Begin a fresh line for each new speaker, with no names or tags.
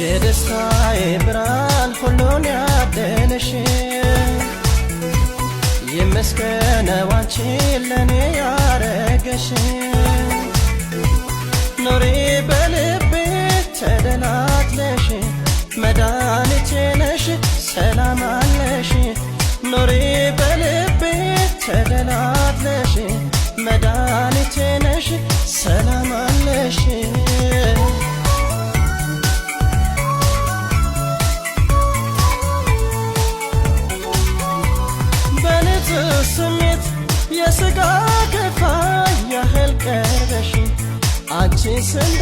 የደስታዬ ብርሃን ሁሉን ያደለሽ፣ ይመስገነው አንቺን ለእኔ ያረገሽ። ኑሪ በልቤ ተደላድለሽ፣ መድኃኒቴ ነሽ፣ ሰላም አለሽ። ኑሪ በልቤ ተደላድለሽ፣ መድኃኒቴ ነሽ፣ ሰላም አለሽ። በንጹህ ስሜት የስጋ ክፋይ ያህል ቀርበሽ፣ አንቺስ እንደ